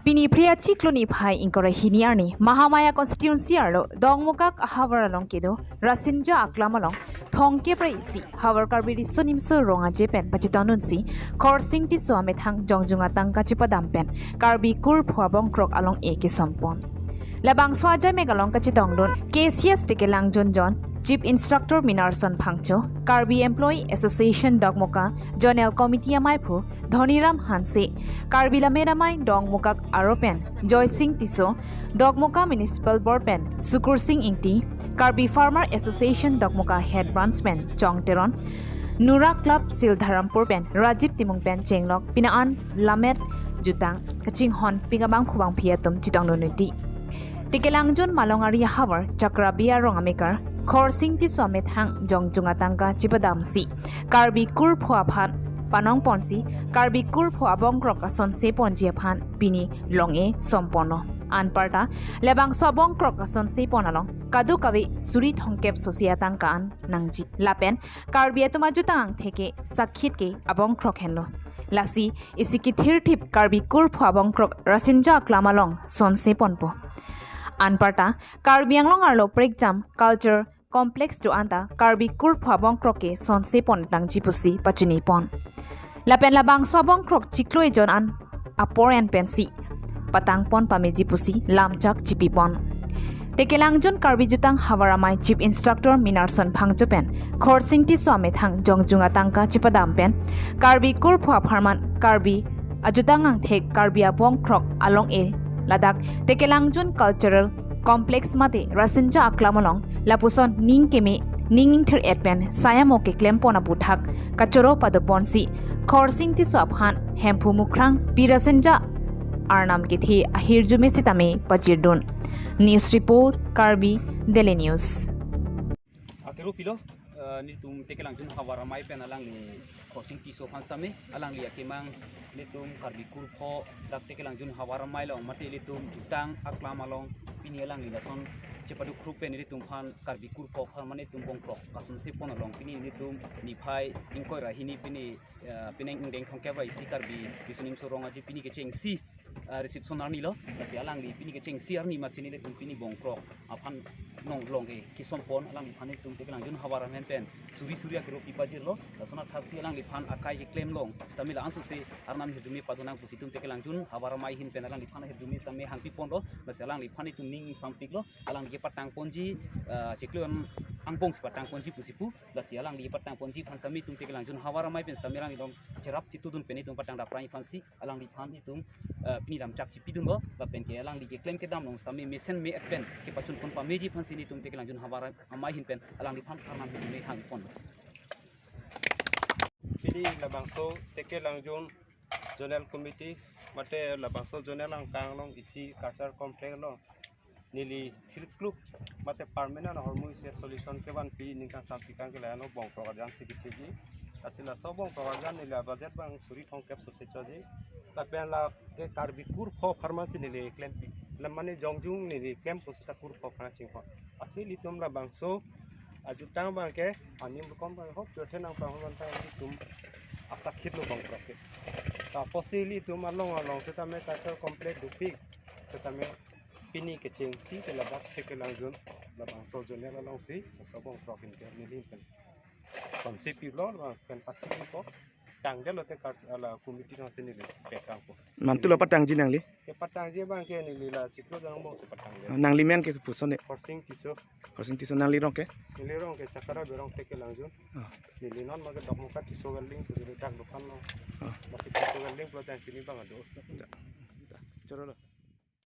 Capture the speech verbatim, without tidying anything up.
Pini Phre achiklo niphai ingkoi ra hini arni Mahamaya constituency arlo Dongmukak ahavar along kedo Rasinja aklam along thomkep ra isi havar Karbi Riso Nimso Rong Aje pen pachetongdunsi Khorsing Tisso amethang jongjung atangka chepadam pen Karbi kurpho abongkrok along-e kesompon. Labangso ajaimek along kachetongdun K C S Tekelangjun Zone Chief Instructor Minarson Phangcho, Karbi Employee Association Dongmukak Zonal Committee amaiphu Dhoniram Hanse, Karbi Lammet Amei Dongmukak aro pen Joysing Tisso, Dongmukak Municipal Board pen Sukursing Ingti, Karbi Farmer Association Dongmukak Head Branch pen Chong Teron, Nura Club Sildharampur pen Rajiv Timung pen chenglok pini an lammet jutang kachinghon pik abangphu bangphi atum chetongdun-e. Tekelangjun Malong Ari ahavar Chakrabi arong amekar Khorsing Tisso amethang jongjung atangka chepadamsi Karbi kurpho aphan panongponsi Karbi kurpho abongkrok asonse ponji aphan pini long-e somponlo. Anparta labangso abongkrok asonse pon along kadokave suri thomkep sose atangka an nangji. Lapen Karbi atum ajutang angthek ke sakhit ke abongkrok henlo. Lasi isi kethirthip Karbi kurpho abongkrok Rasinja aklam along sonse ponpo. Anparta Karbi Anglong arlo prekjam culture complex do-an ta Karbi kurpho abongkrok ke sonse pon nangji pusi pachini pon. Lapen labangso abongkrok chiklo ejon an apor en pensi patangpon pameji pusi lamchak chipipon. Tekelangjun Karbi Jutang Havar Amei Chief Instructor Minarson Phangcho pen Khorsing Tisso amethang jongjung atangka chepadam pen Karbi kurpho apharman Karbi ajutang angthek Karbi abongkrok along-e ladak Tekelangjun Cultural Complex mate Rasinja aklam along lapuson ning keme ning ingthir-et pen sayamo keklempon aputhak kachoro padoponsi Khorsing Tisso aphan Hemphu Mukrang Pi Rasinja arnam kethe ahirjume sitame pajirdun. News report, Karbi Daily News. Akero pilo, eh, nelitum Tekelangjun Havar Amei pen alangli Khorsing Tisso aphan sitame, alangli akemang nelitum Karbi kurpho dak Tekelangjun Havar Amei along mate nelitum jutang aklam along pini alangli lason chepaduk krup pen nelitum aphan Karbi kurpho apharman nelitum bongkrok asonse pon along pini nelitum niphai ingkoi ra hini pini, eh, penang ingdeng thomkep ra isi Karbi Riso Nimso Rong Aje pini kechengsi, eh, reception arni lo. Lasi alangli pini kechengsi arni amatsi nelitum pini bongkrok aphan nonglong-e kesompon, alangliphan nelitum Tekelangjun Havar Amei pen suri suri akero pipajirlo. Lason athaksi alangliphan akai keklem long sitame la-an sose arnam hirjume padonang pusi itum Tekelangjun Havar Amei ahin pen alangliphan ahirjume sitame hangpiponlo. Lasi alangliphan itum ning ingsampiklo. Alangli kepatangponji, eh, chiklo an angbong si patangponji pusi pu. Lasi alangli kepatangponji aphan sitame itum Tekelangjun Havar Amei pen sitame alangli along cherap chitudun pen itum patang daprang aphansi alangliphan itum, eh, pini lamchak chipidunlo, lapen ke alangli keklem kedam along sitame mesen me-et pen kepachunpon pameji aphansi nelitum Tekelangjun Havar Amei ahin pen alangliphan arnam hirjume hangpon. Pini labangso Tekelangjun Zonal Committee mate labangso zonal angkang along isi culture complex along neli thirkluk mate permanent ahormu isi solution kevanpi ningkan sampi kang ke la-an bongkrok arjan si ketheji. Lasi laso bongkrok arjan neli abudget abang suri thomkep sose choji. Lapen lake Karbi kurpho apharman si neli klempi. Lam mane jongjung neli klem pusita kurpho apharman chingpon. Athe ilitum labangso ajutang abang ke anim rukom abang hop chothe nangpang abang ta ilitum asakhitlo bongkrok ke. Ta apotsi ilitum along along sitame culture complex dopik sitame pini kechengsi ke ladak Tekelangjun labangso zonal alongsi laso bongkrok ahin ke neli pen sonse pilo lapen pati ko tangdetlo te kar ala committee alongsi neli pekangpo. Mantulo patangji nangli? Kepatangji abang ke neli la chiklo jon angbong si patangdet. Nangli men ke puson ne? Khorsing Tisso. Khorsing Tisso, nangli rong ke? Neli rong ke Chakrabi arong Tekelangjun. Oh. Neli non ma ke Dongmukak Tisso welding, neli dak dokan lo. Oh. Amatsi Tisso welding pulo tang pini abang ado. Ja. Ja. Chorolo.